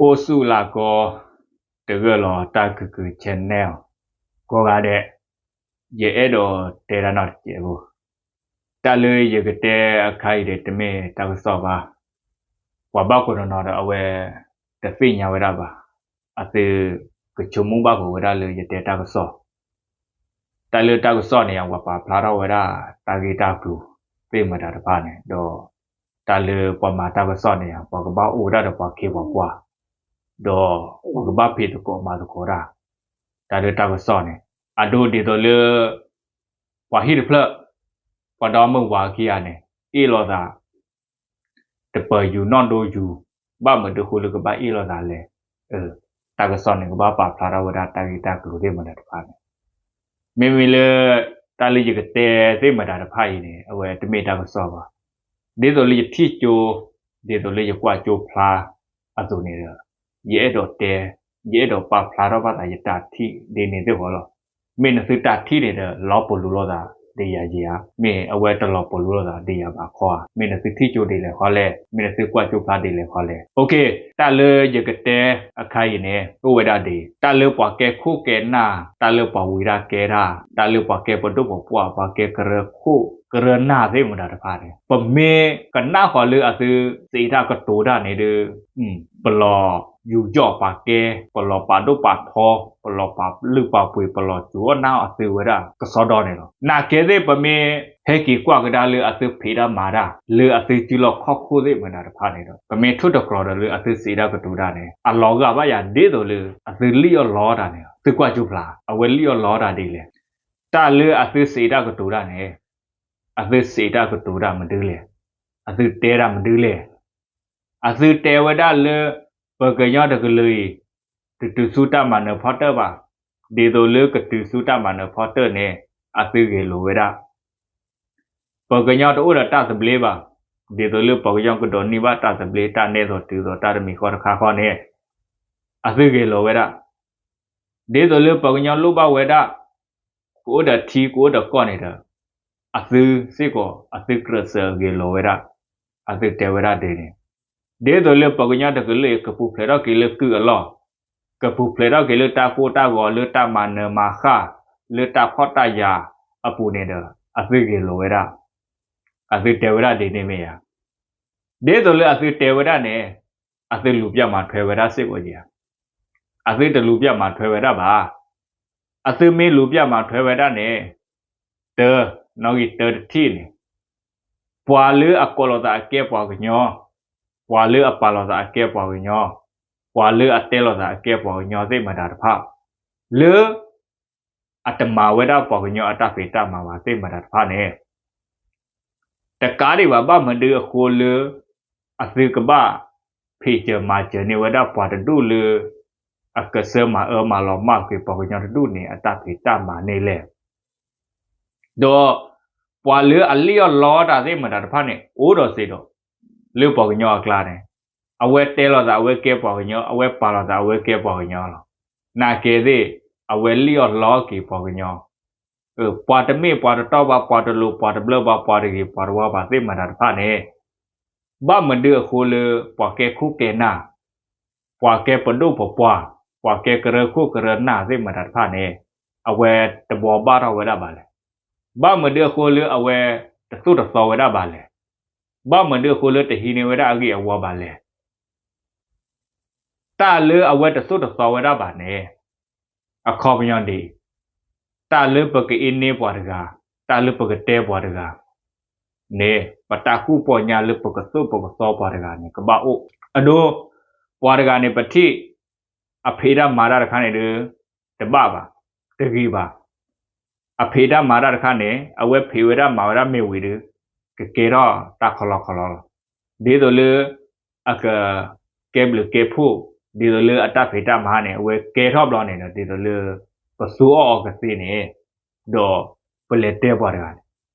အိၣ်ဆူၣ်လၢကီ တဂၢၢ်လီၤတၢ်ကကုာ် channel ကိးဂၤဒဲး, ယအဲၣ်ဒိးတဲတၢ်နီၢ်တစဲးဖိ, တၢ်လၢယကတဲအခါအံၤဒီး တမ့ၢ်တၢ်ကစီၣ်ဘၣ်. ပှၤဘၣ်ကိးနီၤနီၤဒီး အဝဲတသ့ၣ်ညါဝဲဒၣ်ဘၣ်. အသုကဆိကမိၣ်ဘၣ်ကိးဝဲဒၣ်လၢယတဲတၢ်ကစီၣ်. တၢ်လၢတၢ်ကစီၣ်န့ၣ် ပှၤပာ်ဖျါထီၣ်ဝဲဒၣ်တၢ်ဂ့ၢ်တၢ်ကျိၤသ့ၣ်မတၤတဖၣ်န့ၣ်ဒီး တၢ်လၢပှၤမၤတၢ်ကစီၣ်န့ၣ် ပှၤကဘၣ်အိၣ်ဝဲဒၣ်ဒီးပှၤခ့ပှၤပှၢ်, ဒီးပှၤကဘၣ်ဖံးသကိးမၤသကိးတၢ်. တၢ်လၢတၢ်ကစီၣ်န့ၣ် အဒိဒ်သိးလၢ ပှၤဟံၣ်တဖျၢၣ်, ပှၤဒီမုၢ်ဝၤခံဂၤန့ၣ် အ့ၣ်လိာ်သး တပၢၤယူၤနီၣ်ဒိယူၤ, ဘၣ်မနုၤအဃိလၢကဘၣ်အ့ၣ်လိာ်သးလဲၣ်. တၢ်ကစီၣ်န့ၣ် ကဘၣ်ပာ်ဖျါထီၣ်ဝဲဒၣ်တၢ်ဂ့ၢ်တၢ်ကျိၤသ့ၣ်မတၤတဖၣ်န့ၣ်. မ့မ့ၢ်လၢ တၢ်လၢယကတဲသ့ၣ်မတၤတဖၣ်အံၤန့ၣ် အဝဲတမ့ၢ်တၢ်ကစီၣ်ဘၣ်. ဒ်သိးလၢယထံၣ်ကၠိ, ဒ်သိးလၢယကွၢ်ကၠိဖျါအသိးန့ၣ်ဒီး ယအဲၣ်ဒိးတဲ, ယအဲၣ်ဒိးပာ်ဖျါထီၣ်ဘၣ်သးယတၢ်ထံၣ်ဒ်န့ၣ်သ့ၣ်ဃီလီၤ. မ့ၢ်နသုတၢ်ထံၣ်န့ၣ်ဒီး လီၤပလိာ်လိာ်သးဒ်ယၤယၤဧါ, မ့ၢ်အဝဲတလီၤပလိာ်လိာ်သးဒ်ယၤဘၣ်ခီဧါ, မ့ၢ်နသုထံၣ်ကၠိဒ်လဲၣ်ဃီလဲၣ်, မ့ၢ်နသုကွၢ်ကၠိဖျါဒ်လဲၣ်ဃီလဲၣ်. တၢ်လၢယကတဲအခါအံၤန့ၣ် အိၣ်ဝဲဒၣ်ဒ် တၢ်လၢပှၤကဲခိၣ်ကဲနၢ်, တၢ်လၢပှၤဝံၤတၢ်ကဲတၢ်, တၢ်လၢပှၤကဲပဒိၣ်ပပှၢ်, ပှၤကဲကရၢခိၣ်ကရၢနၢ်သ့ၣ်မတၤတဖၣ်န့ၣ် ပမ့ၢ်ကနၣ်ဃီၤလၢအသုစံးတၢ်ကတိၤတၢ်န့ၣ်ဒီး ပလီၤယူးယီၣ်ပာ်ကဲ, ပလီၤပာ်ဒိၣ်ပာ်ထီ, ပလီၤပာ်လုၢ်ပာ်ပှ့ၤ, ပလီၤစူၤအီၣ်နၢ်အီၣ်အသုဝဲဒၣ်ကစီဒီန့ၣ်လီၤ. နာ်ကဲသ့ၣ်ပမ့ၢ်ဟဲက့ၤကွၢ်ကဒါလၢအသုဖံးတၢ်မၤတၢ်, လၢအသုစုလီၢ်ခီၣ်ခိၣ်သ့ၣ်မတၤတဖၣ်န့ၣ်ဒီး ပမ့ၢ်ထိၣ်သတြီၤဒီးလၢအသုစံးတၢ်ကတိၤတၢ်န့ၣ် အလီၤဂာ်ဘၣ်ယၤဒ်သိးလၢ အသုလံၣ်အီၣ်လီတၢ်န့ၣ်လီၤ. သုကွၢ်ကၠိဖျါ, အဝဲလံၣ်အီၣ်လီတၢ်ဒ်လဲၣ်. တၢ်လၢအသုစံးတၢ်ကတိၤတၢ်န့ၣ် အသုစံးတၢ်ကတိၤတၢ်မနုၤလဲၣ်. အသုတဲတၢ်မနုၤလဲၣ်. အသုတဲဝဲဒၣ်လၢ ပှၤကညီတကလုာ်အံၤ တတုၤဆူတၢ်မၤနၢၤဖီတၢၣ်ဘၣ်. ဒ်သိးလၢကတုၤဆူတၢ်မၤနၢၤဖီတၢၣ်န့ၣ် အသုဂ့ၢ်လိာ်ဝဲဒၣ် ပှၤကညီတအိၣ်ဒီးတၢ်သဘျ့ဘၣ်. ဒ်သိးလၢပှၤကညီကဒိးန့ၢ်ဘၣ်တၢ်သဘျ့ တၢ်နဲသိးတုၤသိးတၢ်တမံၤဃီတခါဃီန့ၣ် အသုဂ့ၢ်လိာ်ဝဲဒၣ်. ဒ်သိးလၢပှၤကညီလိၣ်ဘၣ်ဝဲဒၣ် ကအိၣ်ဒီးထံကအိၣ်ဒီးကီၢ်န့ၣ်ဒီး အသုစ့ၢ်ကီး အသုကြၢးစၢးဂ့ၢ်လိာ်ဝဲဒၣ်. အသုတဲဝဲဒၣ်ဒ်န့ၣ် ဒ်သိးလၢပှၤကညီတကလုာ်အံၤ ကပူၤဖျဲးထီၣ်က့ၤလၢကုၢ်အလီၢ်, ကပူၤဖျဲးထီၣ်က့ၤလၢတၢ်ကိၢ်တၢ်ဂီၤ လၢတၢ်မၤနၢၤမၤဃၣ် လၢတၢ်ဖှီၣ်တၢ်ယာ်အပူၤန့ၣ်ဒီး အသုဂ့ၢ်လိာ်ဝဲဒၣ်. အသုတဲဝဲဒၣ်ဒ်န့ၣ်မ့ၢ်ဧါ. ဒ်သိးလၢအသုတဲဝဲဒၣ်န့ၣ် အသုလူၤပျၢ်မၤထွဲဝဲဒၣ်စ့ၢ်ကီးဧါ. အသုတလူၤပျၢ်မၤထွဲဝဲဒၣ်ဘၣ်. အသုမ့ၢ်လူၤပျၢ်မၤထွဲဝဲဒၣ်န့ၣ် တၢ, နီၣ်ဂံၢ်တၢတထံၣ်န့ၣ် ပှၤလၢအကိးလိာ်သးအကဲပှၤကညီ, ပှၤလၢအပာ်လိာ်သးအကဲပှၤကညီ, ပှၤလၢအတဲလိာ်သးအကဲပှၤကညီသ့ၣ်မတၤတဖၣ် လၢ အတမၤဝဲဒၣ်ပှၤကညီအတၢ်ဖံးတၢ်မၤဘၣ်သ့ၣ်မတၤတဖၣ်န့ၣ် တကးဒံးဘၣ် ဘၣ်မနုၤအဃိလၢ အသုကဘၣ်ဖံးစၢၤမၤစၢၤန့ၢ်ဝဲဒၣ်ပှၤတဒူၣ်လၢ အကဆှၢမၤအၢမၤလီၤမၢ်ကွံာ်ပှၤကညီတဒူၣ်န့ၣ် အတၢ်ဖံးတၢ်မၤန့ၣ်လဲၣ်. ဒီးပှၤလၢအလံၣ်အီၣ်လီတၢ်သ့ၣ်မတၤတဖၣ်န့ၣ် အိၣ်ဒီးစ့ၢ်ဒီး လၢပှၤကညီအကျါန့ၣ် အဝဲတဲလိာ်သးအဝဲကဲပှၤကညီ, အဝဲပာ်လိာ်သးအဝဲကဲပှၤကညီလီၤ. နာ်ကဲသ့ၣ် အဝဲလံၣ်အီၣ်လီက့ၤပှၤကညီ ပှၤတမ့ၢ်ပှၤတတီဘၣ်, ပှၤတလိၤပှၤတဘျၢဘၣ်, ပှၤတဂ့ၤပှၤတဝါဘၣ်သ့ၣ်မတၤတဖၣ်န့ၣ် ဘၣ်မနုၤအဃိလၢပှၤကဲခိၣ်ကဲနၢ်, ပှၤကဲပဒိၣ်ပပှၢ်, ပှၤကဲကရၢခိၣ်ကရၢနၢ်သ့ၣ်မတၤတဖၣ်န့ၣ် အဝဲတဘှီဘၣ်ထီၣ်ဝဲဒၣ်ဘၣ်လဲၣ်. ဘၣ်မနုၤအဃိလၢအဝဲတသိၣ်တသီဝဲဒၣ်ဘၣ်လဲၣ်. ဘၣ်မနုၤအဃိလၢတဟံးန့ၢ်ဝဲဒၣ်အဂ့ၢ်အဝီဘၣ်လဲၣ်. တၢ်လၢအဝဲတသိၣ်တသီဝဲဒၣ်ဘၣ်န့ၣ် အခီပညီဒ်အံၤ, တၢ်လၢပကအ့န့ၢ်ပှၤတဂၤ, တၢ်လၢပကတဲပှၤတဂၤန့ၣ် ပတၢ်ကူၣ်ပီညါလၢပကသိၣ်ပကသီပှၤတဂၤန့ၣ် ကဘၣ်အိၣ်. အဒိ ပှၤတဂၤန့ၣ် ပထံၣ် အဖံးတၢ်မၤတၢ်တခါန့ၣ်ဒီး တဘၣ်ဘၣ်, တဂ့ၤဘၣ်. အဖံးတၢ်မၤတၢ်တခါန့ၣ် အဝဲဖံးဝဲဒၣ်မၤဝဲဒၣ်မ့ၢ်ဝံၤဒီး ကကဲထီၣ်တၢ်ခီလီခီလီလီၤ. ဒ်သိးလၢ အက ကဲဘျုးကဲဖှိၣ်, ဒ်သိးလၢအတၢ်ဖံးတၢ်မၤန့ၣ် အဝဲကဲထီၣ်ဘျီန့ၣ်ဒီး ဒ်သိးလၢ ပသူအီၣ်အီၤကသ့န့ၣ်, ဒီးပလဲၤတဲပှၤတဂၤန့ၣ်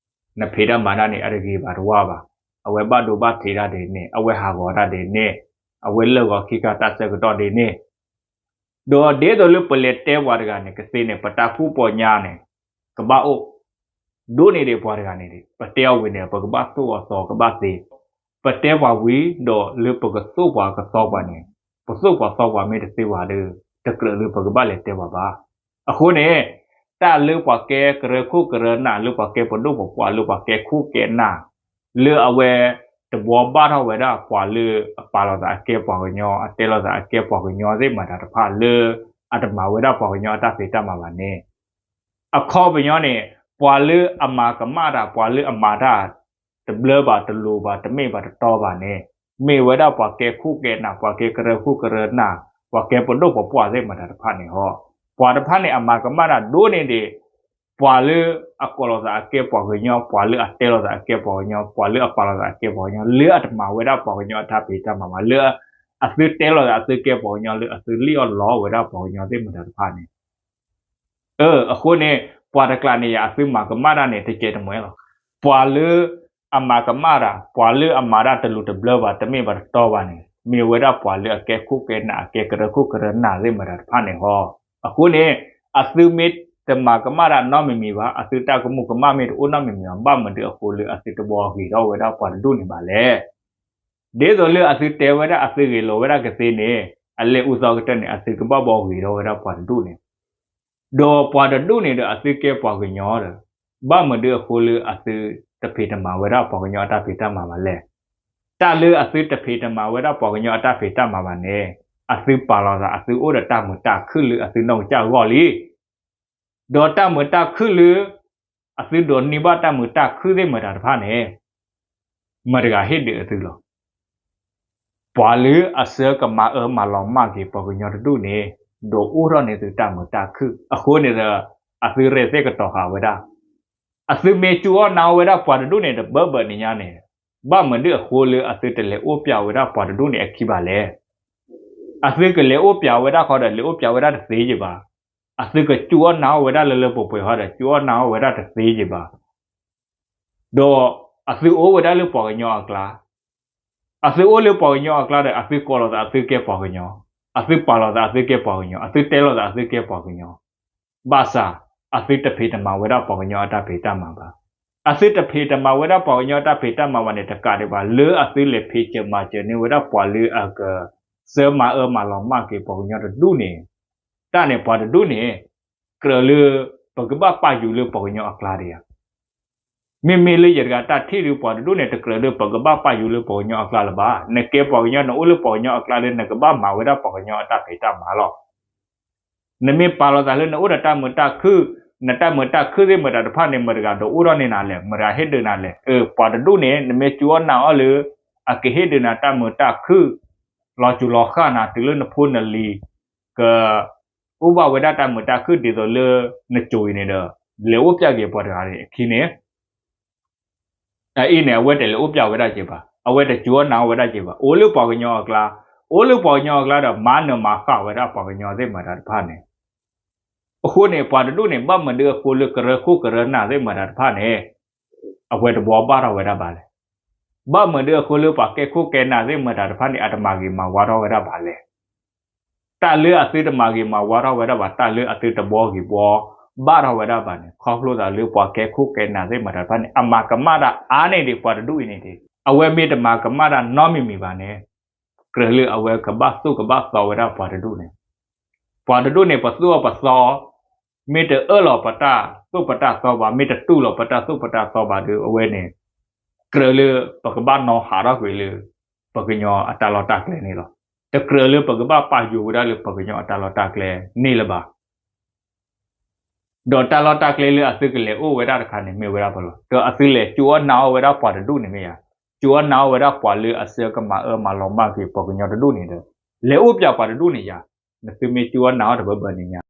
နဖံးတၢ်မၤတၢ်န့ၣ် အတဂ့ၤဘၣ်တဝါဘၣ်. အဝဲဘၣ်ဒိဘၣ်ထံးတၢ်ဒ်န့ၣ်, အဝဲဟးဂီၤတၢ်ဒ်န့ၣ်, အဝဲလၢာ်ဂီၤခံခါတၢ်ဆၢကတီၢ်ဒ်န့ၣ်, ဒီးဒ်သိးလၢပလဲၤတဲပှၤတဂၤန့ၣ် ကသ့န့ၣ် ပတၢ်ကူၣ်ပီညါန့ၣ် ကဘၣ်အိၣ်. ဒိၣ်န့ၢ်ဒံးပှၤတဂၤန့ၣ် ပတဲအီၤဝံၤန့ၣ် ပကဘၣ်သိၣ်အီၤသီကဘၣ်သ့. ပတဲပှၤဝံၤဒီးလၢပကသိၣ်ပှၤကသီပှၤန့ၣ် ပသိၣ်ပှၤသီပှၤမ့ၢ်တသ့ဘၣ်ဒီး တကြၢးလၢပကဘၣ်လဲၤတဲပှၤဘၣ်. အဃိန့ၣ် တၢ်လၢပှၤကဲကရၢခိၣ်ကရၢနၢ် လၢပှၤကဲပဒိၣ်ပပှၢ် လၢပှၤကဲခိၣ်ကဲနၢ် လၢအဝဲတဘှီဘၣ်ထီၣ်ဝဲဒၣ်ပှၤလၢအပာ်လီၤသးအကဲပှၤကညီ အတဲလီၤသးအကဲပှၤကညီသ့ၣ်မတၤတဖၣ် လၢအတမၤဝဲဒၣ်ပှၤကညီအတၢ်ဖံးတၢ်မၤဘၣ်န့ၣ် အခီပညီန့ၣ် ပှၤလၢအမၤကမၣ်တၢ် ပှၤလၢအမၤတၢ်တဘျၢဘၣ်တလိၤဘၣ်တမ့ၢ်ဘၣ်တတီဘၣ်န့ၣ် မ့ၢ်ဝဲဒၣ်ပှၤကဲခိၣ်ကဲနၢ် ပှၤကဲကရၢခိၣ်ကရၢနၢ် ပှၤကဲပဒိၣ်ပပှၢ်သ့ၣ်မတၤတဖၣ်န့ၣ်ဟီ ပှၤတဖၣ်န့ၣ်အမၤကမၣ်တၢ်ဒိၣ်န့ၢ်ဒံး ပှၤလၢအကိးလီၤသးအကဲပှၤကညီ ပှၤလၢအတဲလီၤသးအကဲပှၤကညီ ပှၤလၢအပာ်လီၤသးအကဲပှၤကညီ လၢအတမၤဝဲဒၣ်ပှၤကညီအတၢ်ဖံးတၢ်မၤဘၣ် လၢအသုတဲလီၤသးအသုကဲပှၤကညီ လၢအသုလံၣ်အီၣ်လီအီၣ်ဝဲဒၣ်ပှၤကညီသ့ၣ်မတၤတဖၣ်န့ၣ် အဃိန့ၣ် ပှၤတကျးန့ၣ်ယၤအသုမၤကမၣ်တၢ်န့ၣ် တကဲတမှဲလီၤ. ပှၤလၢအမၤကမၣ်တၢ် ပှၤလၢအမၤတၢ်တလိၤတဘျၢဘၣ်တမ့ၢ်ဘၣ်တတီဘၣ်န့ၣ် မ့ၢ်ဝဲဒၣ်ပှၤလၢအကဲခိၣ်ကဲနၢ် အကဲကရၢခိၣ်ကရၢနၢ်သ့ၣ်မတၤတဖၣ်န့ၣ်ဟီ. အဃိန့ၣ် အသုမ့ၢ်တမၤကမၣ်တၢ်နီတမံၤမံၤဘၣ် အသုတၢ်ကမူၣ်ကမၣ်မ့ၢ်တအိၣ်နီတမံၤမံၤဘၣ် ဘၣ်မနုၤအဃိလၢအသုတဘှီဂ့ၤထီၣ်ဝဲဒၣ်ပှၤတဒူၣ်န့ၣ်ဘၣ်လဲၣ်. ဒ်သိးလၢအသုတဲဝဲဒၣ်အသုဂ့ၤလီၤဝဲဒၣ်ကသ့န့ၣ် အလၢအူသီကတၢၢ်န့ၣ် အသုကဘၣ်ဘှီဂ့ၤထီၣ်ဝဲဒၣ်ပှၤတဒူၣ်န့ၣ် ဒီးပှၤတဒူၣ်န့ၣ်ဒီးအသုကဲပှၤကညီဒီး ဘၣ်မနုၤအဃိလၢအသုတဖံးတမၤဝဲဒၣ်ပှၤကညီအတၢ်ဖံးတၢ်မၤဘၣ်လဲၣ်. တၢ်လၢအသုတဖံးတမၤဝဲဒၣ်ပှၤကညီအတၢ်ဖံးတၢ်မၤဘၣ်န့ၣ် အသုပာ်လီၤသးအသုအိၣ်ဒီးတၢ်မုာ်တၢ်ခုၣ်လၢအသုနီၢ်ကစၢ်အဂီၢ်လံ ဒီးတၢ်မုာ်တၢ်ခုၣ်လၢ အသုဒိးန့ၢ်ဘၣ်တၢ်မုာ်တၢ်ခုၣ်သ့ၣ်မတၤတဖၣ်န့ၣ် မတၤတဂၤဟ့ၣ်ဒုးအသုလီၤ. ပှၤလၢအဆၢကမၤအၢမၤလီၤမၢ်က့ၤပှၤကညီတဒူၣ်န့ၣ် ဒိးအိၣ်ထီၣ်န့ၢ်သုတၢ်မုာ်တၢ်ခုၣ် အဃိန့ၣ်ဒီး အသုရဲၣ်သ့ၣ်ကတီၤဃာ်ဝဲဒၣ် အသုမ့ၢ်စူၢ်အီၣ်နာ်အီၣ်ဝဲဒၣ်ပှၤတဒူၣ်န့ၣ် တဘၢဘၢန့ၣ်ညါန့ၣ် ဘၣ်မနုၤအဃိလၢအသုတလဲၤအိၣ်ပျဲဝဲဒၣ်ပှၤတဒူၣ်န့ၣ်အခံဘၣ်လဲၣ်. အသုကလဲၤအိၣ်ပျဲဝဲဒၣ်ဃီဒီး လဲၤအိၣ်ပျဲဝဲဒၣ်တသ့ယဘၣ်. အသုကစူၢ်အီၣ်နာ်အီၣ်ဝဲဒၣ်လၢလၢပှဲၤပှဲၤဃီဒီး စူၢ်အီၣ်နာ်အီၣ်ဝဲဒၣ်တသ့ယဘၣ်. ဒီးအသုအိၣ်ဝဲဒၣ်လၢပှၤကညီအကျါ, အသုအိၣ်လၢပှၤကညီအကျါဒီး အသုကိးလီၤသးအသုကဲပှၤကညီ, အသုပာ်လီၤသးအသုကဲပှၤကညီ, အသုတဲလီၤသးအသုကဲပှၤကညီ, ဘၣ်ဆၣ် အသုတဖံးတမၤဝဲဒၣ်ပှၤကညီအတၢ်ဖံးတၢ်မၤဘၣ်. အသုတဖံးတမၤဝဲဒၣ်ပှၤကညီအတၢ်ဖံးတၢ်မၤဘၣ်န့ၣ် တကးဒံးဘၣ် လၢအသုလဲၤဖံးစၢၤမၤစၢၤန့ၢ်ဝဲဒၣ်ပှၤလၢအက ဆၢမၤအၢမၤလီၤမၢ်က့ၤပှၤကညီတဒူၣ်န့ၣ်, တၢ်န့ၣ်ပှၤတဒူၣ်န့ၣ် ကြၢးလၢပကဘၣ်ပာ်ယူၤလၢပှၤကညီအကျါဒံးဧါ. မ့မ့ၢ်လၢယတဂၤတၢ်ထံၣ်ဒုး ပှၤတဒူၣ်န့ၣ် တကြၢးလၢပကဘၣ်ပာ်ယူၤလၢပှၤကညီအကျါလၢၤဘၣ်. နကဲပှၤကညီ နအိၣ်လၢပှၤကညီအကျါလၢ နကဘၣ်မၤဝဲဒၣ်ပှၤကညီအတၢ်ဖံးတၢ်မၤလီၤ. နမ့ၢ်ပာ်လီၤသးလၢနအိၣ်ဒီးတၢ်မုာ်တၢ်ခုၣ်, နတၢ်မုာ်တၢ်ခုၣ်သ့ၣ်မတၤတဖၣ်န့ၣ် မတၤတဂၤဒိးအိၣ်ထီၣ်န့ၢ်နၤလဲၣ်, မတၤတဂၤဟ့ၣ်ဒုးနၤလဲၣ်. အၢ ပှၤတဒူၣ်န့ၣ် နမ့ၢ်စူၢ်အီၣ်နာ်အီၣ်လၢ အကဟ့ၣ်ဒုးနၤတၢ်မုာ်တၢ်ခုၣ်, လီၤစူၤလီၤဃၣ်နၤတုၤလၢနဖိနလံၤ, က အိၣ်ဘၣ်ဝဲဒၣ်တၢ်မုာ်တၢ်ခုၣ်ဒ်သိးလၢနစိၤအံၤန့ၣ်ဒီး လဲၤအိၣ်ပျဲက့ၤပှၤတဂၤန့ၣ်အခံန့ၣ် အအံၤန့ၣ် အဝဲတလဲၤအိၣ်ပျဲဝဲဒၣ်က့ၤဘၣ်, အဝဲတစူၢ်အီၣ်နာ်အီၣ်ဝဲဒၣ်က့ၤဘၣ်, အိၣ်လၢပှၤကညီအကျါ, အိၣ်လၢပှၤကညီအကျါဒီး မၤနၢၤမၤဃၣ်ဝဲဒၣ်ပှၤကညီသ့ၣ်မတၤတဖၣ်န့ၣ်. အဃိန့ၣ် ပှၤတဒူၣ်န့ၣ် ဘၣ်မနုၤအဃိလၢကရၢခိၣ်ကရၢနၢ်သ့ၣ်မတၤတဖၣ်န့ၣ် အဝဲတဘှီဘၣ်ထီၣ်ဝဲဒၣ်ဘၣ်လဲၣ်. ဘၣ်မနုၤအဃိလၢပှၤကဲခိၣ်ကဲနၢ်သ့ၣ်မတၤတဖၣ်န့ၣ် အတမၤဂ့ၤမၤဝါထီၣ်ဝဲဒၣ်ဘၣ်လဲၣ်. တၢ်လၢအသုတမၤဂ့ၤမၤဝါထီၣ်ဝဲဒၣ်ဘၣ်, တၢ်လၢအသုတဘှီဂ့ၤဘှီဘၣ်ထီၣ်ဝဲဒၣ်ဘၣ်န့ၣ် ခီဖျိသးလၢပှၤကဲခိၣ်ကဲနၢ်သ့ၣ်မတၤတဖၣ်န့ၣ် အမၤကမၣ်တၢ်အါန့ၢ်ဒံးပှၤတဒူၣ်အံၤန့ၣ်တက့ၢ်. အဝဲမ့ၢ်တမၤကမၣ်တၢ်နီတမံၤမံၤဘၣ်န့ၣ် ကြၢးလၢအဝဲကဘၣ်သိၣ်ကဘၣ်သီဝဲဒၣ်ပှၤတဒူၣ်န့ၣ်, ပှၤတဒူၣ်န့ၣ် ပသိၣ်အီၤပသီအီၤ, မ့ၢ်တအၢၣ်လီၤပတၢ်သိၣ်ပတၢ်သီဘၣ်, မ့ၢ်တတူၢ်လိာ်ပတၢ်သိၣ်ပတၢ်သီဘၣ်ဒီး အဝဲန့ၣ် ကြၢးလၢပကဘၣ်နီၤဟးထီၣ်ကွံာ်လၢ ပှၤကညီအတၢ်လီၢ်တၢ်ကျဲန့ၣ်လီၤ. တကြၢးလၢပကဘၣ်ပာ်ယိၤဝဲဒၣ်လၢပှၤကညီအတၢ်လီၢ်တၢ်ကျဲန့ၣ်လၢၤဘၣ်. ဒီးတၢ်လီၢ်တၢ်ကျဲလၢအသုကလဲၤအိၣ်ဝဲဒၣ်တခါန့ၣ် မ့ၢ်ဝဲဒၣ်ပှဲၤလီၤ. ဒီးအသုလဲၤစူၢ်အီၣ်နာ်အီၣ်ဝဲဒၣ်ပှၤတဒူၣ်န့ၣ်မ့ၢ်ဧါ, စူၢ်အီၣ်နာ်အီၣ်ဝဲဒၣ်ပှၤလၢအဆၢကမၤအၢမၤလီၤမၢ်က့ၤပှၤကညီတဒူၣ်န့ၣ်ဒီး လဲၤအိၣ်ပျဲပှၤတဒူၣ်န့ၣ်ယၤ, နသုမ့ၢ်စူၢ်အီၣ်နာ်အီၣ်တဘၢဘၢန့ၣ်ညါ.